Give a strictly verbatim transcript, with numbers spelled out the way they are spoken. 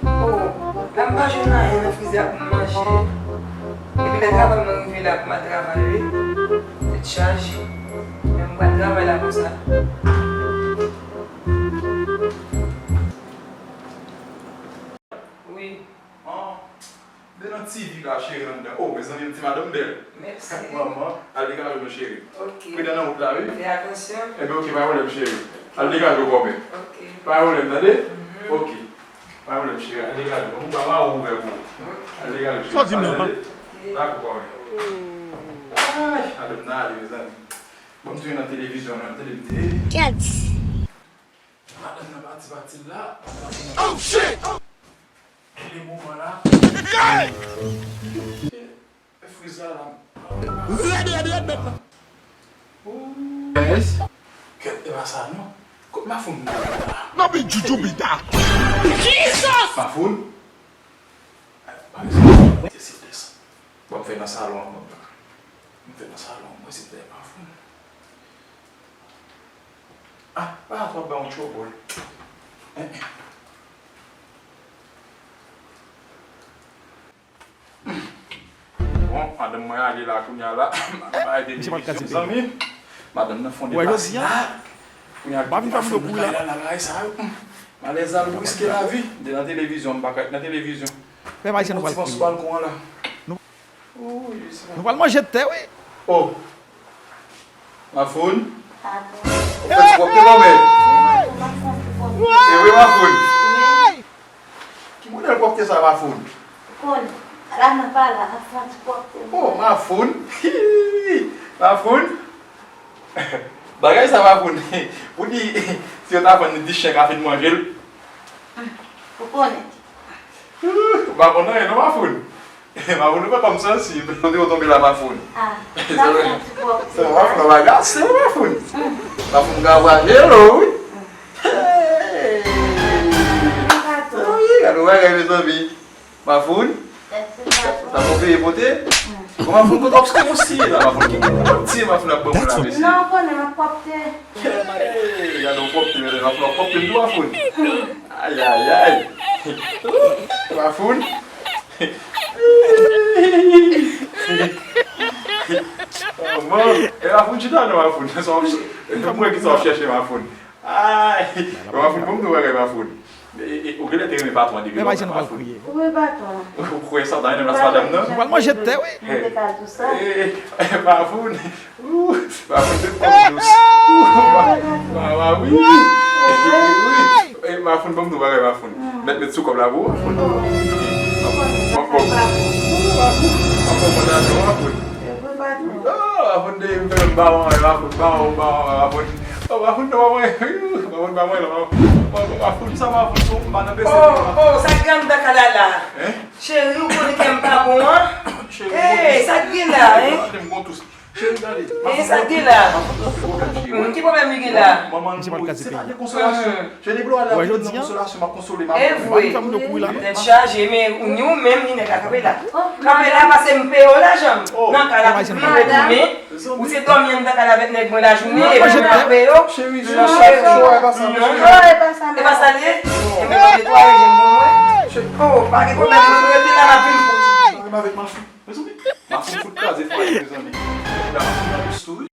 Oh, la m pa jwenn anyen nan frize a pou m manje. Epi lè travay mwen rive la pou m al travay, wi. Tèt chaje. Men m pral travay la konsa. Wi. An, de nan T V la, cheri, anndan. Oh, mezanmi, ti madanm bèl. Mèsi. Manman, al degaje w non, cheri. Ok. Pridan nan wout la, wi. Fè atansyon. Enben, ok, pa gen pwoblèm, cheri. Al degaje w, kòmè. Ok. Pa gen pwoblèm, tande? Mhm. Ok. Pa gen pwoblèm, cheri. Al degaje w. Mwen pa mare w ouvè pou ou. Ok. Al degaje w, cheri. Sa w di m nan? Tande? Dakò, kòmè. Ay, madanm nan ale, mezanmi. Bon, m te nan televizyon, nan televizyon. Kèt. Madanm nan pati, pati la. Oh, shit! Kile moman la. Hey! E friz la la. Rèd, rèd, rèd, bèt la. Ooh. Yes. Kèt, e pa sa non. Kot Mafoun la? No be juju be that. Jesus! Mafoun? Bon, m fè nan salon an, bon. M fè nan salon an, mwen se tè Mafoun. Ah, pa atò ban yon trouble. Eh, eh. Bon, madanm mwen ale la kounye a la. Bay de misye pral kraze peyi. Zanmi. Madanm nan fon deplase la. Kounye a pa vin fè m do kou la. La, la, la, sa yo. Malèz la, l briske lavi. De nan televizyon, m pa ka nan televizyon. Pèp ayisyen nou pral kriye. Ti balkon an la. Nou pral manje tè, wi. Oh. Mafoun? Pardon. Ou fè ti pwòpte, kòmè? Wi, m ap fè ti pwòpte. E wi, Mafoun. Wi. Ki modèl pwòpte sa, Mafoun? Ou konnen. La nan pa la, n ap fè ti pwòpte. Oh, Mafoun. Mafoun. Bagay sa, Mafoun. Pou di, si yo ta vann li, di chen ka fin manje l. Ou konnen. Ou pa konn anyen non, Mafoun. Mafoun, ou fè kòm sansib. Kote ou tonbe la, Mafoun? Ah, sa fè ti pwòpte. Mafoun, ou bagay se Mafoun. Mafoun ka vwaje lo, wi. Hey! Wi, gade yon bagay, mezanmi. Mafoun? Sa pou peye pote? Bon, Mafoun, kote w ap se konsi la, Mafoun? Kote w ap tiye Mafoun ap ban mwen la, mesye? Non, ou konnen, m ap pwòpte. Hey, gade yon pwòpte, mezanmi, Mafoun ap pwòpte m tou, Mafoun. Ayayay. Mafoun. Manman, e Mafoun chita non, Mafoun. Sa w ap ch-, mwen ki sa w ap chèche, Mafoun. Ay, Mafoun, bon, m tou bagay, Mafoun. E, e, ou genlè te renmen patwon an depi lontan, Mafoun. Ou renmen patwon an? Ou kwè sa, ta renmen plas madanm nan? Nou pral manje tè, wi. Mwen te ka di w sa. E, e, Mafoun. Ooh, Mafoun te twò dous. Ooh, ma, ma, ma, wi. Wi. E, Mafoun, ban m di w bagay, Mafoun. Mèt, mèt sou kòb la pou ou, Mafoun. Mafoun, Mafoun, Mafoun, Mafoun, Mafoun. Oh, Mafoun, de, m fè bawon, Mafoun, bawon, bawon, Mafoun. Oh, Mafoun, non, Mafoun, Mafoun, Mafoun, Mafoun, Mafoun, sa, Mafoun, sou, m pa nan pese. Oh, oh, sa k gen anndan kay la la? Hein? Cheri, ou konnen kè m pa bon, an? Cheri, hey, sa k gen la, hein? Tande m gon tous. Cheri, gade. E sa k gen la? Ki pwoblèm li gen la? Manman, se pa de konsolasyon. Je ne gloire la vie, non, konsolasyon, m ap konsole, m ap... E vre. Tèt chaje, men ou, ni ou menm, ni nèg la kanpe la. Kanpe la, pase m peye w lajan m. Nan kay la, pou pli retounen. Ou se dòmi anndan kay la avèk nèg mwen lajounen, epi m kanpe yo. Cheri, non, cheri, e pa sa, non. E pa sa l ye? Enben, netwaye je m pou mwen. Oh, pa gen pwoblèm, mwen rete la, m ap vin pou ou. Mezanmi, Mafoun fout kraze fwaye, mezanmi. Mafoun nan lous tou, wi.